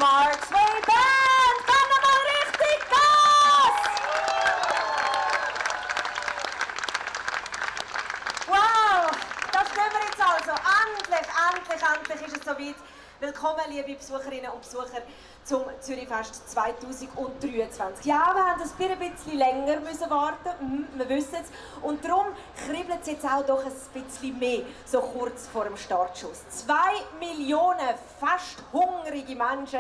Mark's Way Band! Komm mal richtig Gas! Wow, da stehen wir jetzt also. Endlich ist es soweit. Willkommen, liebe Besucherinnen und Besucher, zum Zürichfest 2023. Ja, wir haben ein bisschen länger müssen warten, wir wissen es. Und darum kribbelt es jetzt auch doch ein bisschen mehr, so kurz vor dem Startschuss. 2 Millionen fast hungrige Menschen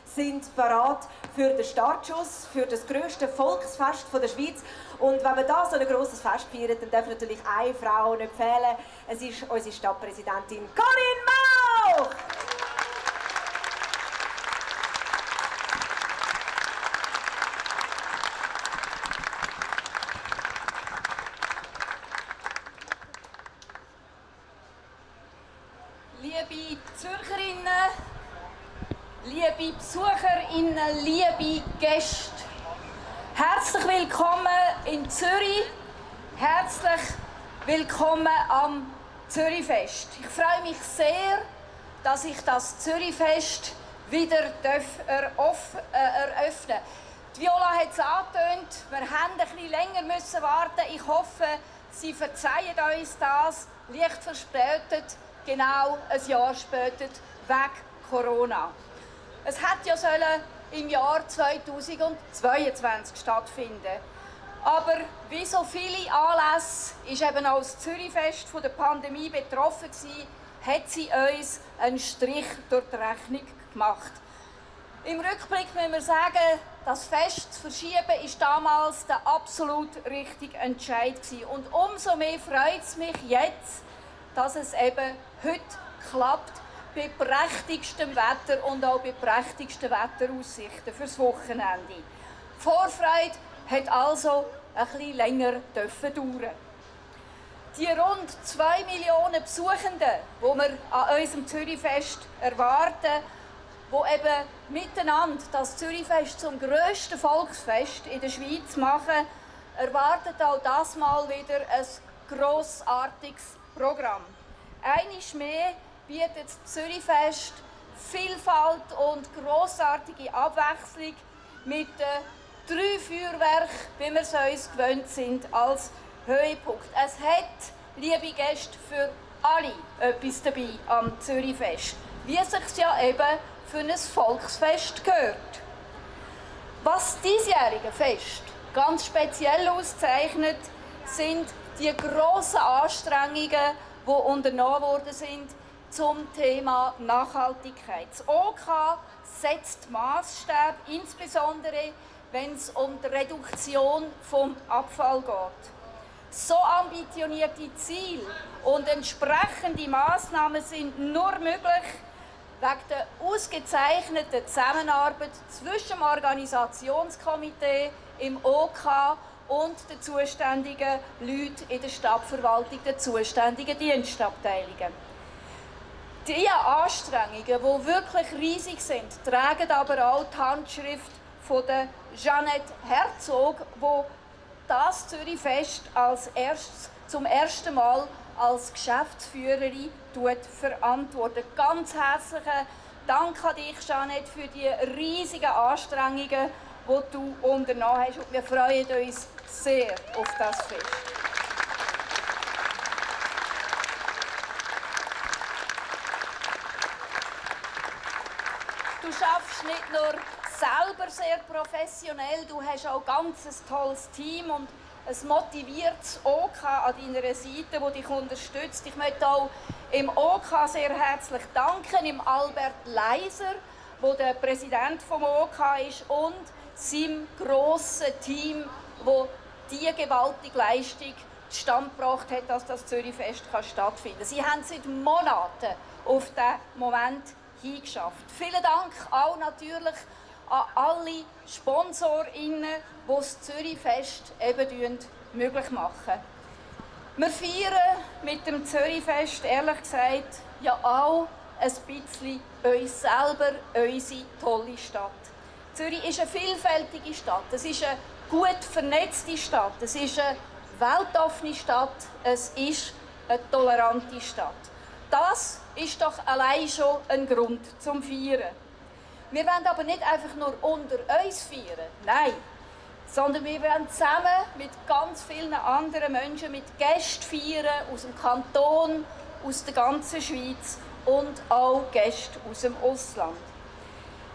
sind bereit für den Startschuss, für das grösste Volksfest der Schweiz. Und wenn wir da so ein grosses Fest feiern, dann darf natürlich eine Frau nicht fehlen. Es ist unsere Stadtpräsidentin Corinne Mauch! Liebe Zürcherinnen, liebe Besucherinnen, liebe Gäste, herzlich willkommen in Zürich, herzlich willkommen am Zürichfest. Ich freue mich sehr, dass ich das Zürichfest wieder eröffnen. Die Viola hat es angetönt, wir haben ein bisschen länger müssen warten. Ich hoffe, Sie verzeihen uns das, leicht verspätet. Genau ein Jahr später wegen Corona. Es hätte ja im Jahr 2022 stattfinden. Aber wie so viele Anlässe ist eben auch das Zürichfest von der Pandemie betroffen gewesen, hat sie uns einen Strich durch die Rechnung gemacht. Im Rückblick müssen wir sagen, das Fest zu verschieben war damals der absolut richtige Entscheid gewesen. Und umso mehr freut es mich jetzt, dass es eben heute klappt, bei prächtigstem Wetter und auch bei prächtigsten Wetteraussichten fürs Wochenende. Die Vorfreude hat also ein bisschen länger dauern. Die rund 2 Millionen Besuchenden, die wir an unserem Zürichfest erwarten, die eben miteinander das Zürichfest zum grössten Volksfest in der Schweiz machen, erwarten auch das Mal wieder ein grossartiges Programm. Einmal mehr bietet das Zürichfest Vielfalt und grossartige Abwechslung mit 3 Feuerwerken, wie wir es uns gewöhnt sind, als Höhepunkt. Es hat, liebe Gäste, für alle etwas dabei am Zürichfest, wie es sich ja eben für ein Volksfest gehört. Was diesjährige Fest ganz speziell auszeichnet, sind die grossen Anstrengungen, die unternommen worden sind zum Thema Nachhaltigkeit. Das OK setzt Maßstäbe, insbesondere wenn es um die Reduktion des Abfalls geht. So ambitionierte Ziele und entsprechende Massnahmen sind nur möglich wegen der ausgezeichneten Zusammenarbeit zwischen dem Organisationskomitee im OK und den zuständigen Leuten in der Stadtverwaltung, den zuständigen Dienstabteilungen. Diese Anstrengungen, die wirklich riesig sind, tragen aber auch die Handschrift von der Jeanette Herzog, die das Zürichfest zum ersten Mal als Geschäftsführerin verantwortet. Ganz herzlichen Dank an dich, Jeanette, für die riesigen Anstrengungen, die du unternommen hast. Und wir freuen uns sehr auf das Fest. Du schaffst nicht nur selber sehr professionell, du hast auch ganz ein tolles Team und ein motiviertes OK an deiner Seite, das dich unterstützt. Ich möchte auch im OK sehr herzlich danken, im Albert Leiser, der der Präsident des OK ist, und seinem grossen Team, das diese gewaltige Leistung zustande gebracht hat, dass das Zürichfest stattfinden kann. Sie haben seit Monaten auf diesen Moment hingeschafft. Vielen Dank auch natürlich an alle SponsorInnen, die das Zürichfest eben möglich machen. Wir feiern mit dem Zürichfest, ehrlich gesagt, ja auch ein bisschen uns selber, unsere tolle Stadt. Zürich ist eine vielfältige Stadt, es ist eine gut vernetzte Stadt, es ist eine weltoffene Stadt, es ist eine tolerante Stadt. Das ist doch allein schon ein Grund zum Feiern. Wir wollen aber nicht einfach nur unter uns feiern, nein, sondern wir wollen zusammen mit ganz vielen anderen Menschen, mit Gästen feiern aus dem Kanton, aus der ganzen Schweiz und auch Gäste aus dem Ausland.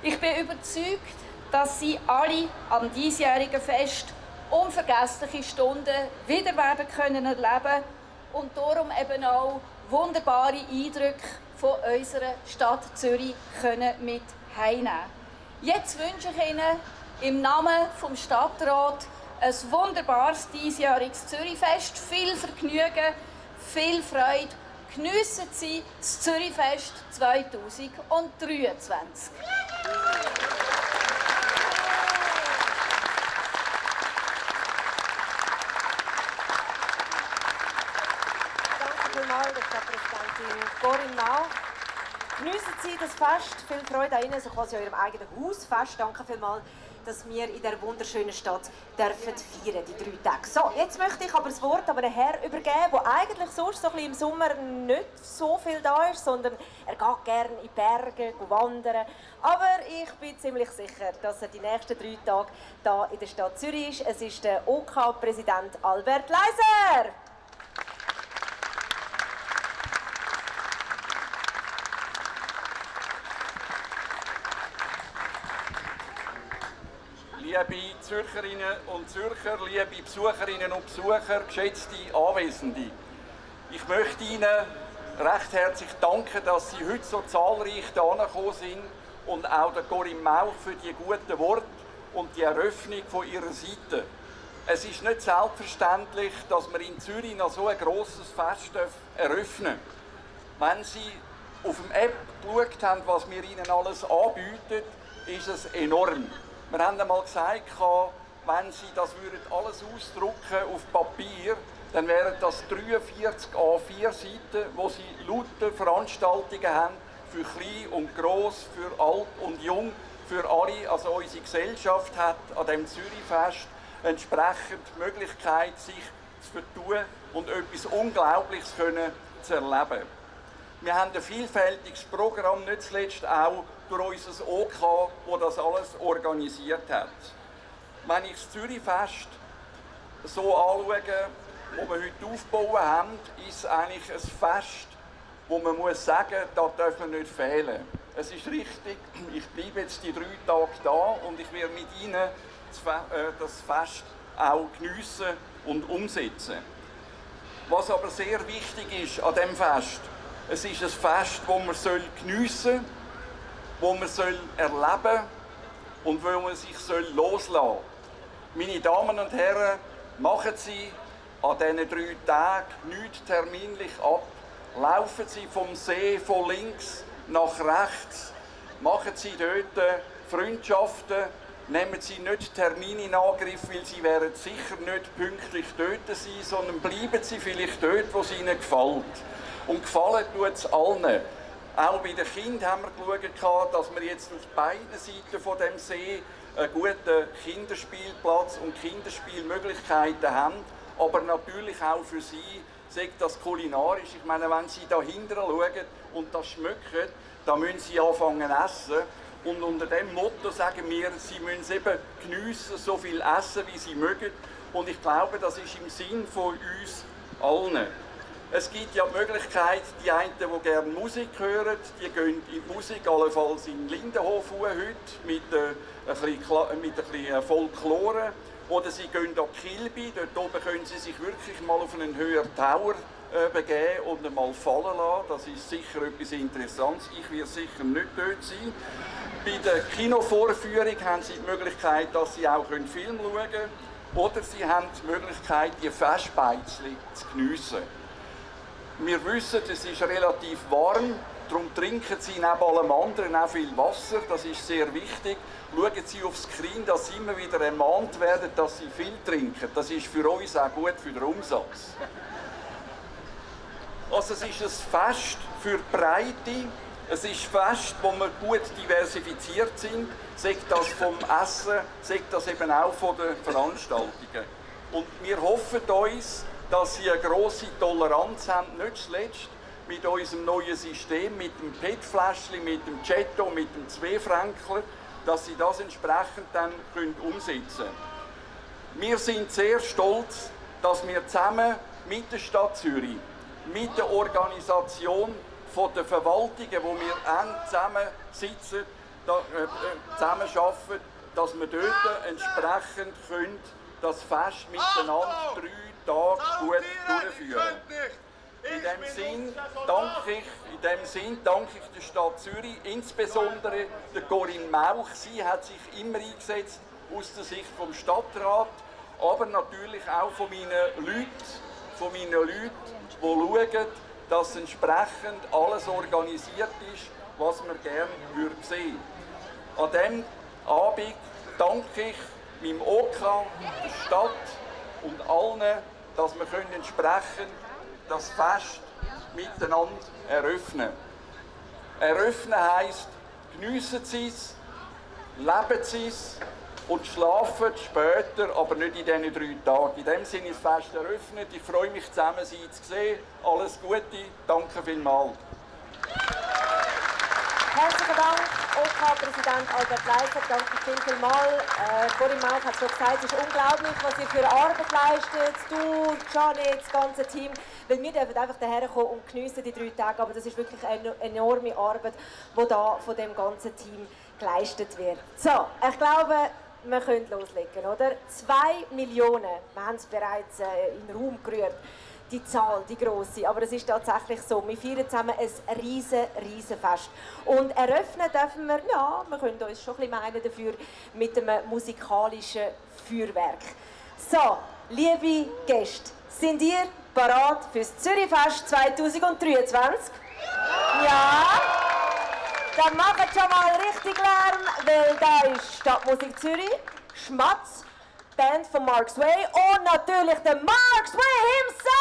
Ich bin überzeugt, dass Sie alle am diesjährigen Fest unvergessliche Stunden wieder werden können erleben und darum eben auch wunderbare Eindrücke von unserer Stadt Zürich können mit heimnehmen. Jetzt wünsche ich Ihnen im Namen vom Stadtrat ein wunderbares diesjähriges Zürichfest, viel Vergnügen, viel Freude. Geniessen Sie das Zürichfest 2023. Danke vielmals, Stadtpräsidentin Corinne Mau. Geniessen Sie das Fest, viel Freude an Ihnen, so quasi in eurem eigenen Hausfest. Danke vielmals, dass wir in dieser wunderschönen Stadt feiern dürfen, die 3 Tage. So, jetzt möchte ich aber das Wort an einen Herrn übergeben, der eigentlich sonst so ein bisschen im Sommer nicht so viel da ist, sondern er geht gerne in die Berge wandern. Aber ich bin ziemlich sicher, dass er die nächsten 3 Tage hier in der Stadt Zürich ist. Es ist der OK-Präsident Albert Leiser. Liebe Zürcherinnen und Zürcher, liebe Besucherinnen und Besucher, geschätzte Anwesende. Ich möchte Ihnen recht herzlich danken, dass Sie heute so zahlreich hierher gekommen sind und auch der Corinne Mauch für die guten Worte und die Eröffnung von Ihrer Seite. Es ist nicht selbstverständlich, dass wir in Zürich noch so ein grosses Fest eröffnen dürfen. Wenn Sie auf dem App geschaut haben, was wir Ihnen alles anbieten, ist es enorm. Wir haben einmal gesagt, wenn Sie das alles ausdrucken auf Papier, dann wären das 43 A4-Seiten, wo Sie lauter Veranstaltungen haben, für klein und gross, für alt und jung, für alle. Also unsere Gesellschaft hat an diesem Zürichfest entsprechend die Möglichkeit, sich zu vertun und etwas Unglaubliches zu erleben. Wir haben ein vielfältiges Programm, nicht zuletzt auch durch unser OK, das das alles organisiert hat. Wenn ich das Zürichfest so anschaue, das wir heute aufgebaut haben, ist es eigentlich ein Fest, wo man muss sagen, da darf man nicht fehlen. Es ist richtig, ich bleibe jetzt die 3 Tage da und ich werde mit Ihnen das Fest auch geniessen und umsetzen. Was aber sehr wichtig ist an diesem Fest, es ist ein Fest, das man geniessen soll, das man erleben soll und wo man sich loslassen soll. Meine Damen und Herren, machen Sie an diesen 3 Tagen nichts terminlich ab. Laufen Sie vom See von links nach rechts. Machen Sie dort Freundschaften. Nehmen Sie nicht Termine in Angriff, weil Sie werden sicher nicht pünktlich dort sein, sondern bleiben Sie vielleicht dort, wo es Ihnen gefällt. Und gefallen tut es allen. Auch bei den Kindern haben wir geschaut, dass wir jetzt auf beiden Seiten von dem See einen guten Kinderspielplatz und Kinderspielmöglichkeiten haben. Aber natürlich auch für Sie, sagt das kulinarisch. Ich meine, wenn Sie da hinten schauen und das schmecken, dann müssen Sie anfangen zu essen. Und unter dem Motto sagen wir, Sie müssen eben geniessen, so viel essen, wie Sie mögen. Und ich glaube, das ist im Sinn von uns allen. Es gibt ja die Möglichkeit, die einen, die gerne Musik hören, die gehen in die Musik, allenfalls in Lindenhof heute, mit ein bisschen Folklore. Oder sie gehen an Kilby, dort oben können sie sich wirklich mal auf einen höheren Tower begeben und einmal fallen lassen. Das ist sicher etwas Interessantes. Ich werde sicher nicht dort sein. Bei der Kinovorführung haben sie die Möglichkeit, dass sie auch Film schauen können. Oder sie haben die Möglichkeit, die Festbeizli zu geniessen. Wir wissen, es ist relativ warm, darum trinken Sie neben allem anderen auch viel Wasser, das ist sehr wichtig. Schauen Sie aufs Screen, dass Sie immer wieder ermahnt werden, dass Sie viel trinken. Das ist für uns auch gut für den Umsatz. Also es ist ein Fest für die Breite, es ist ein Fest, wo wir gut diversifiziert sind, sei das vom Essen, sei das eben auch von den Veranstaltungen. Und wir hoffen uns, dass Sie eine grosse Toleranz haben, nicht zuletzt, mit unserem neuen System, mit dem PET-Fläschchen, mit dem Cetto, mit dem 2-Fränkler, dass sie das entsprechend dann umsetzen können. Wir sind sehr stolz, dass wir zusammen mit der Stadt Zürich, mit der Organisation der Verwaltungen, wo wir eng zusammensitzen, zusammenarbeiten, dass wir dort entsprechend das Fest miteinander 3 Tage gut durchführen. In dem Sinn danke ich der Stadt Zürich, insbesondere der Corinne Mauch. Sie hat sich immer eingesetzt aus der Sicht vom Stadtrat, aber natürlich auch von meinen Leuten, die schauen, dass entsprechend alles organisiert ist, was wir gerne sehen würden. An diesem Abend danke ich meinem OK, der Stadt und allen, dass wir entsprechend das Fest miteinander eröffnen. Eröffnen heisst, geniessen Sie es, leben Sie es und schlafen später, aber nicht in diesen 3 Tagen. In diesem Sinne ist das Fest eröffnet. Ich freue mich, zusammen Sie zu sehen. Alles Gute, danke vielmals. Herzlichen Dank, OK-Präsident Albert Leiser, danke vielmals. Corinne Mauch hat es schon gesagt, es ist unglaublich, was ihr für Arbeit leistet. Du, Janet, das ganze Team. Weil wir dürfen einfach daherkommen und geniessen die 3 Tage, aber das ist wirklich eine enorme Arbeit, die da von dem ganzen Team geleistet wird. So, ich glaube, wir können loslegen, oder? 2 Millionen, wir haben es bereits in den Raum gerührt. Die Zahl, die grosse, aber es ist tatsächlich so. Wir feiern zusammen ein riesen Fest. Und eröffnen dürfen wir, ja, wir können uns schon ein bisschen meinen dafür, mit einem musikalischen Feuerwerk. So, liebe Gäste, sind ihr bereit fürs Zürichfest 2023? Ja? Dann macht schon mal richtig Lärm, weil da ist Stadtmusik Zürich, Schmatz, Band von Mark Sway und natürlich der Mark Sway himself!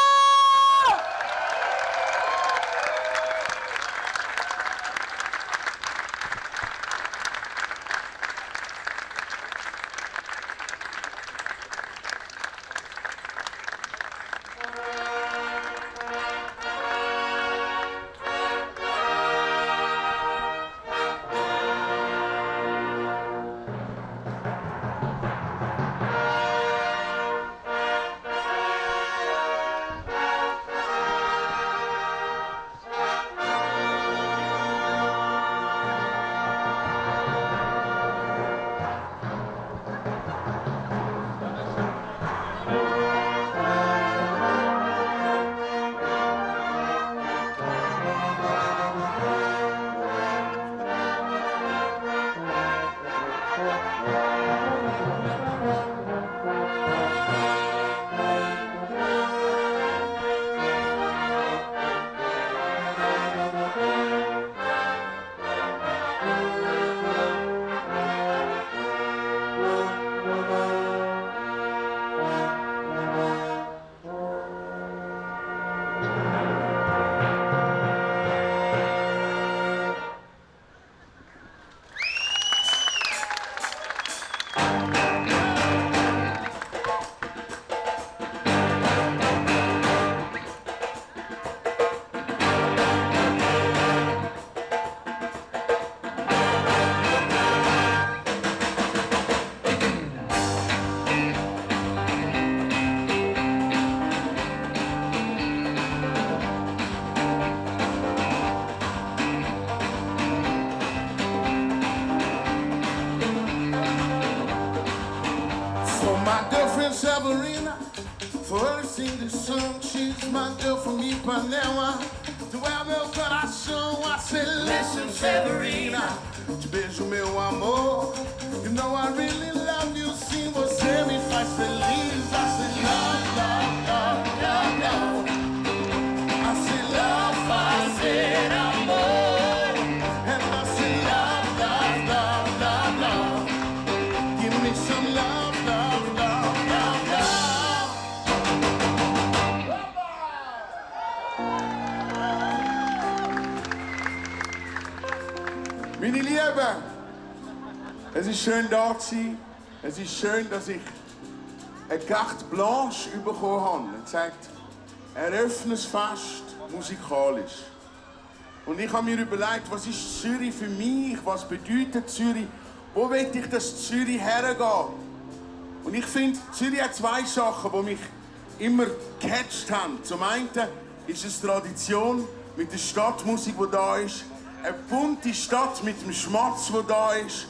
Sabrina, for her to sing this song. She's my girl from Ipanema. Do é meu coração a ser listen, Sabrina. Te beijo, meu amor. You know I really love you. Sim, você me faz feliz. I say love, love, love, love, love. I say love, fazer amor. And I say love, love, love, love, love. Give me some love, love, love. Meine Lieben, es ist schön da zu sein. Es ist schön, dass ich eine carte blanche bekommen habe. Er sagt, eröffne das Fest musikalisch. Und ich habe mir überlegt, was ist Zürich für mich? Was bedeutet Zürich? Wo will ich, dass Zürich hergeht? Und ich finde, Zürich hat zwei Sachen, die mich immer gecatcht haben. Zum einen ist es Tradition mit der Stadtmusik, die da ist. Eine bunte Stadt mit dem Schmatz, der da ist.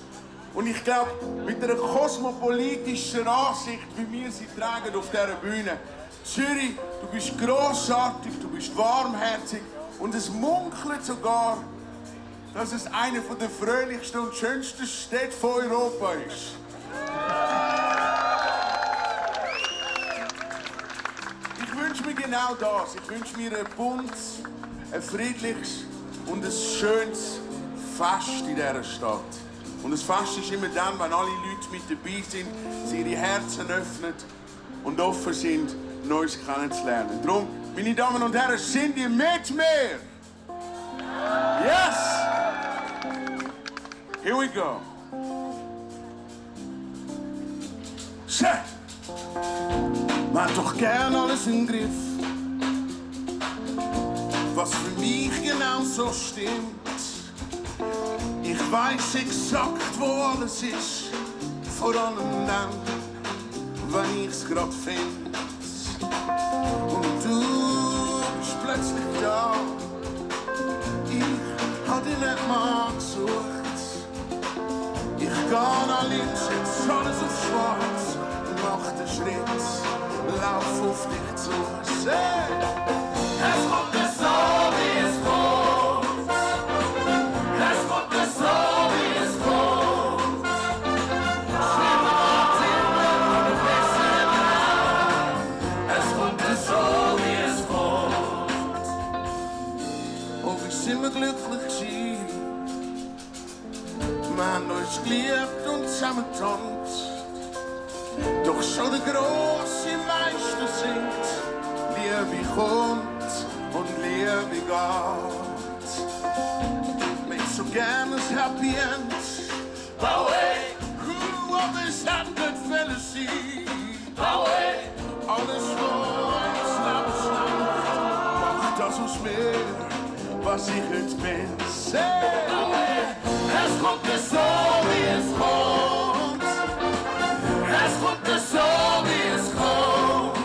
Und ich glaube, mit einer kosmopolitischen Ansicht, wie wir sie tragen auf dieser Bühne. Zürich, du bist grossartig, du bist warmherzig. Und es munkelt sogar, dass es eine der fröhlichsten und schönsten Städte von Europa ist. Ich wünsche mir genau das. Ich wünsche mir ein buntes, ein friedliches und ein schönes Fest in dieser Stadt. Und das Fest ist immer dann, wenn alle Leute mit dabei sind, sie ihre Herzen öffnen und offen sind, Neues kennenzulernen. Darum, meine Damen und Herren, sind ihr mit mir? Yes! Here we go. Man hat doch gern alles im Griff, was für mich genau so stimmt. Ich weiß exakt, wo alles ist, vor allem dann, wenn ich's grad find. Und du bist plötzlich da, ich hab dich nicht mal gesucht. Ich geh nach links, jetzt alles auf schwarz, mach den Schritt, lauf auf dich zu. Es kommt es so, wie es kommt. Es kommt es so, wie es kommt. Schlimmer macht immer und besser immer. Es kommt es so, wie es kommt. Oh, wir sind wir glücklich gewesen. Wir haben uns geliebt und zusammen getanzt. Doch schon der grosse Meister singt, Liebe kommt und Liebe geht. Mit so gern ein Happy End. Away, who others had good fellowship. Away, alles was Leben stand, macht das aus mir, was ich heute bin. Away, es kommt es so, wie es kommt. Es kommt es so, wie es kommt.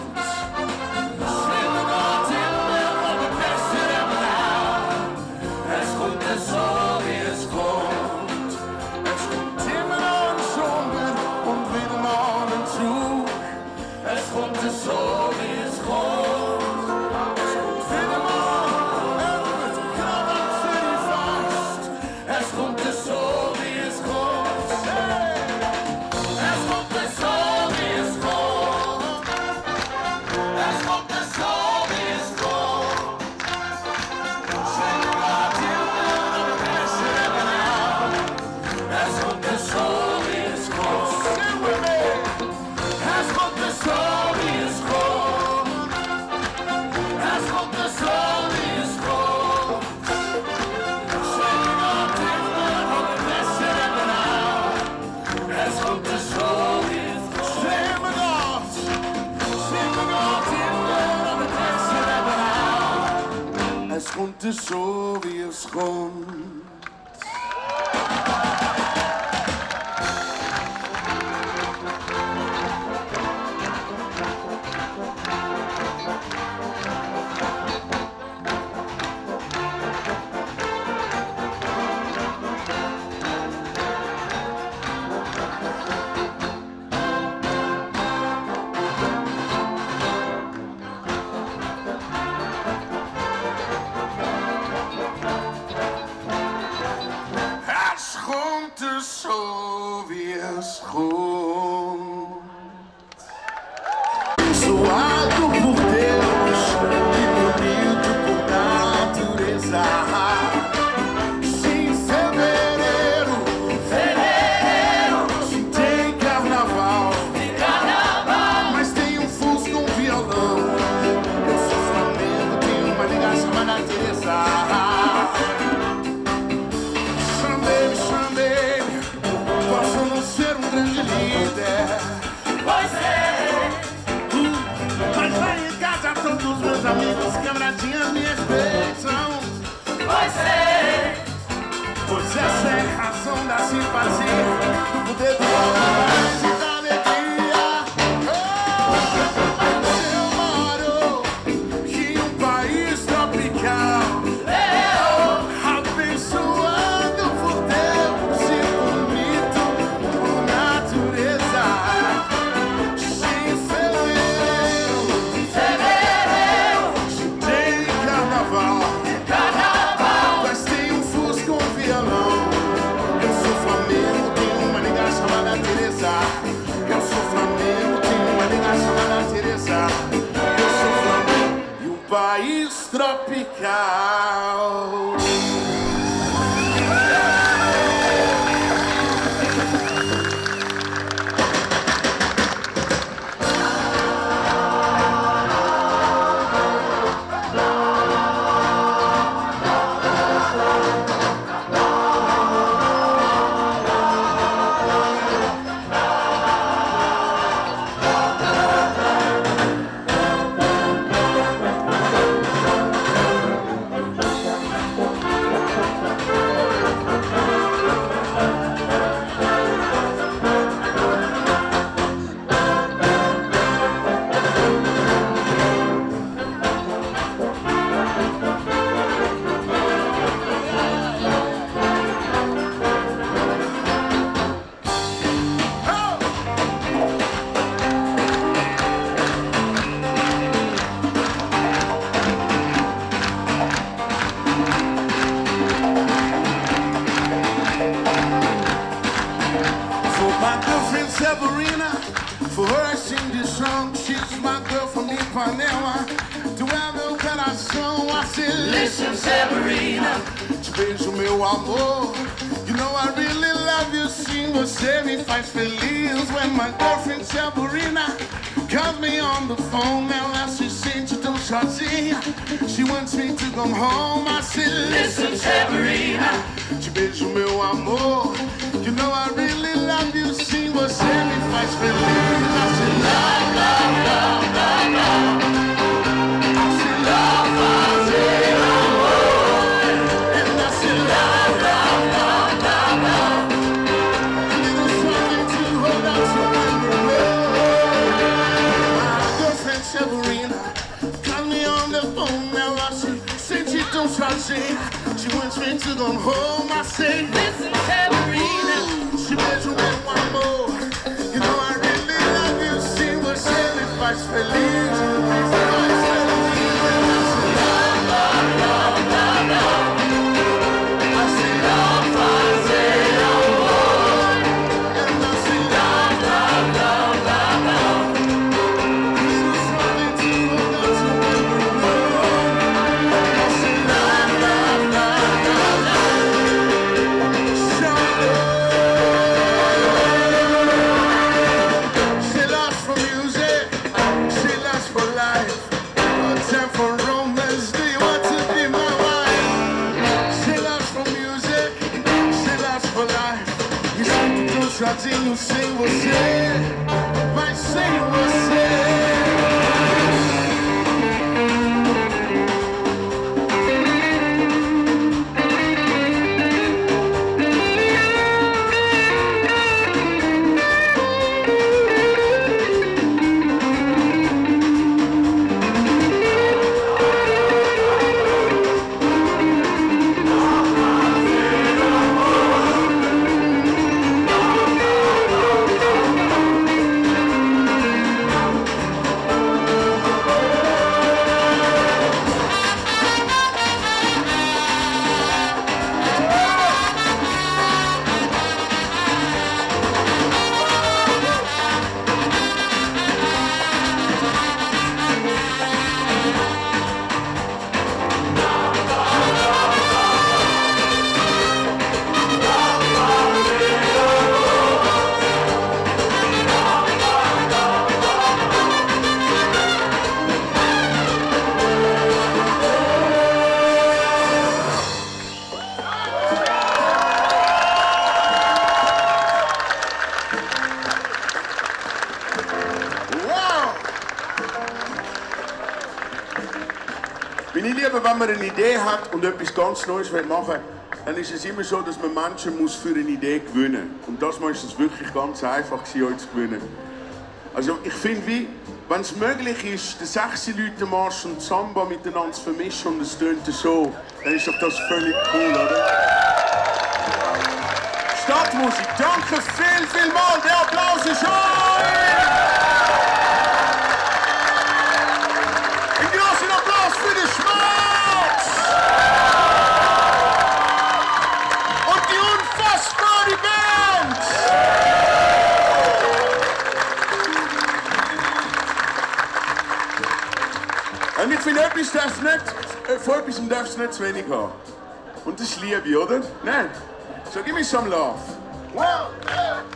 Schlimmer geht immer, aber besser immer auch. Es kommt es so, wie es kommt. Es kommt immer noch ein Sommer und wieder mal ein Zug. Es kommt es so, wie es kommt. Es kommt wieder mal ein Krabbeln für die Fast. Es kommt es so, wie es kommt. Es kommt es so, wie es kommt. Es kommt es so, wie es kommt. Schlimmer geht immer, aber besser immer auch. Es kommt es so, wie es kommt. Sing with me. Es kommt es so, wie es kommt. Es kommt es so, wie es kommt. Schlimmer geht immer, aber besser immer auch. Es kommt es so, wie es kommt. Schlimmer geht immer, aber besser immer auch. Es kommt es so, wie es kommt. Es kommt es so, wie es kommt. Sou alto por Deus e bonito por natureza. Sim, fevereiro, sim, tem carnaval, mas tem um fusco, um violão. Eu sou Flamengo, tenho uma ligação com a natureza. Posso não ser um grande líder, país tropical. Severina, for her I sing this song. She's my girl from Ipanema. Tu é meu coração, I say, listen, Severina, te beijo, meu amor. You know I really love you, sim, você me faz feliz. When my girlfriend Severina calls me on the phone, ela se sente tão sozinha. She wants me to come home, I say, listen, Severina, te beijo, meu amor. You know I really love you, sim, você me faz feliz. I say love, love, love, love, love. I say love, fazer amor. And I say love, love, love, love, love. A little something to hold on to when we're old. My girlfriend Severina called me on the phone. Now I say, since you don't try to say, she wants me to go home. I say, listen, Severina, she beijo meu amor. You know I really love you, sim, você me faz feliz. Sozinho sem você, mas sem você. Wenn man eine Idee hat und etwas ganz Neues machen will, dann ist es immer so, dass man Menschen muss für eine Idee gewinnen muss. Und das war es wirklich ganz einfach, euch zu gewinnen. Also ich finde, wenn es möglich ist, den 6-Leute-Marsch und Samba miteinander zu vermischen und es tönt so, dann ist doch das völlig cool, oder? Stadtmusik, danke vielmals, der Applaus ist euch! Einen großen Applaus für den Schmerz! Und die unfassbare Band! Und ich finde etwas darfst du nicht zu wenig haben. Und das ist Liebe, oder? Nein. So, give me some love. Well, love,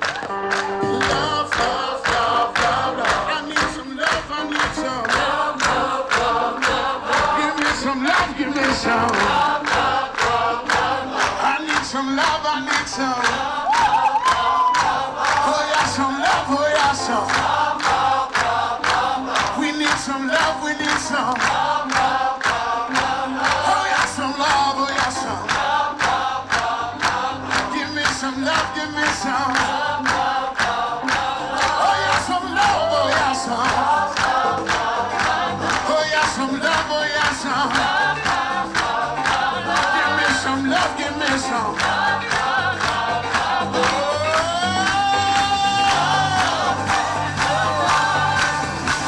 love, love, love, love. I need some love, I need some love, love, love, love, love. Give me some love, give me some love, love, love, love. I need some love, I need some love, love, love, love. Oh yeah, some love, oh yeah, some love, love, love, love. We need some love, we need some love, love, love, love. Oh yeah, some love, oh yeah, some love, love, love, love. Give me some love, give me some love, love, love, love. Oh yeah, some love, oh yeah, some love, love, love, love. Oh yeah, some love, oh yeah, some love, love, love, love. Give me some love, give me some love, love, love, love.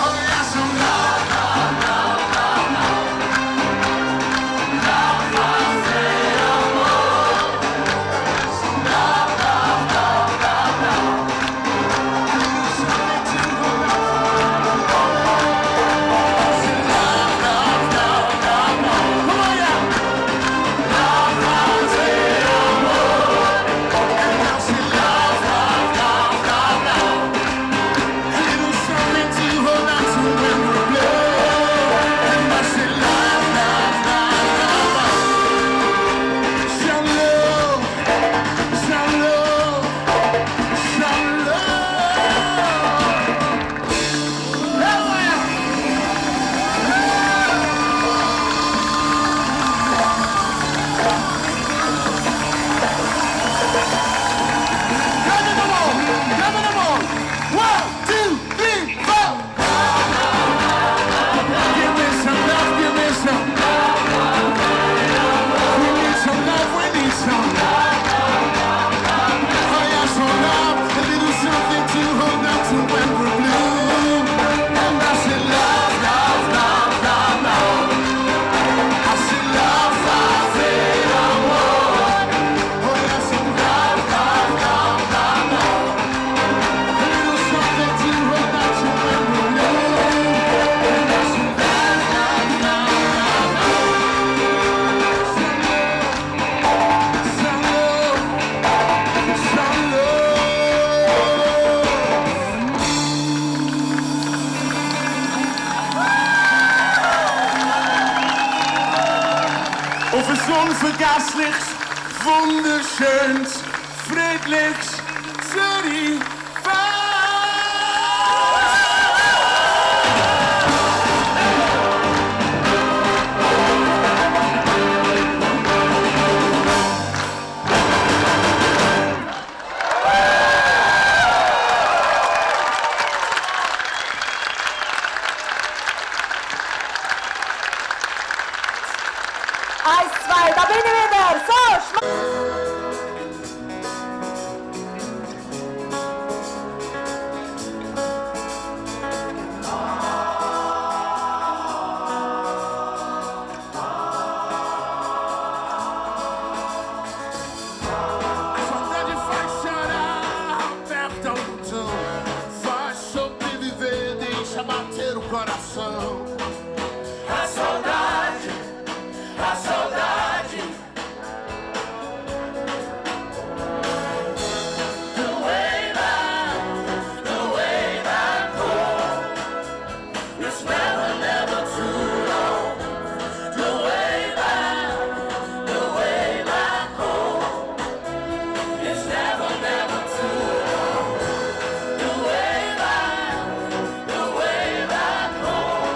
Oh yeah, some love, love, love, love, love. Love, love, say amor. Some love, love, love, love, love. Something to hold on. Some love, love, love, love, love. Come on, yeah. Love, love, say amor. And now say love, love, love, love, love. A little something to hold on to when we're blue. And I say love, love, love, love, love. Some love, some love, some love. Coming on. 1, 2, 3, 4. Give me some love, give me some. We need some love, we need some. Oh yeah, some love, a little something to hold on to when we're blue. And I say love, love, love, love, love. I say love, love, say amor. Oh yeah, some love, love, love, love, love. A little something to hold on to when we're blue. And I say love, love, love, love, love. Some love, some love. Auf ein unvergessliches, wunderschönes, friedliches Zürich. Eins, zwei, da bin ich wieder. So, Saudade faz chorar, aperta o botão. Faz sobreviver, deixa bater o coração. A saudade, a saudade. The way back home. It's never, never too long. The way back home. It's never, never too long. The way back home.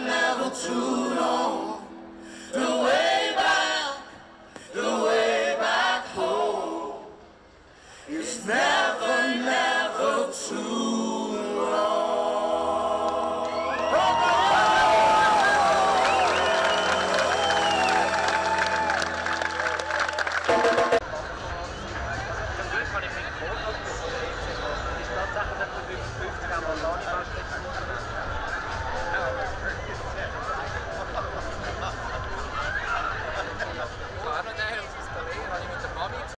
never too long.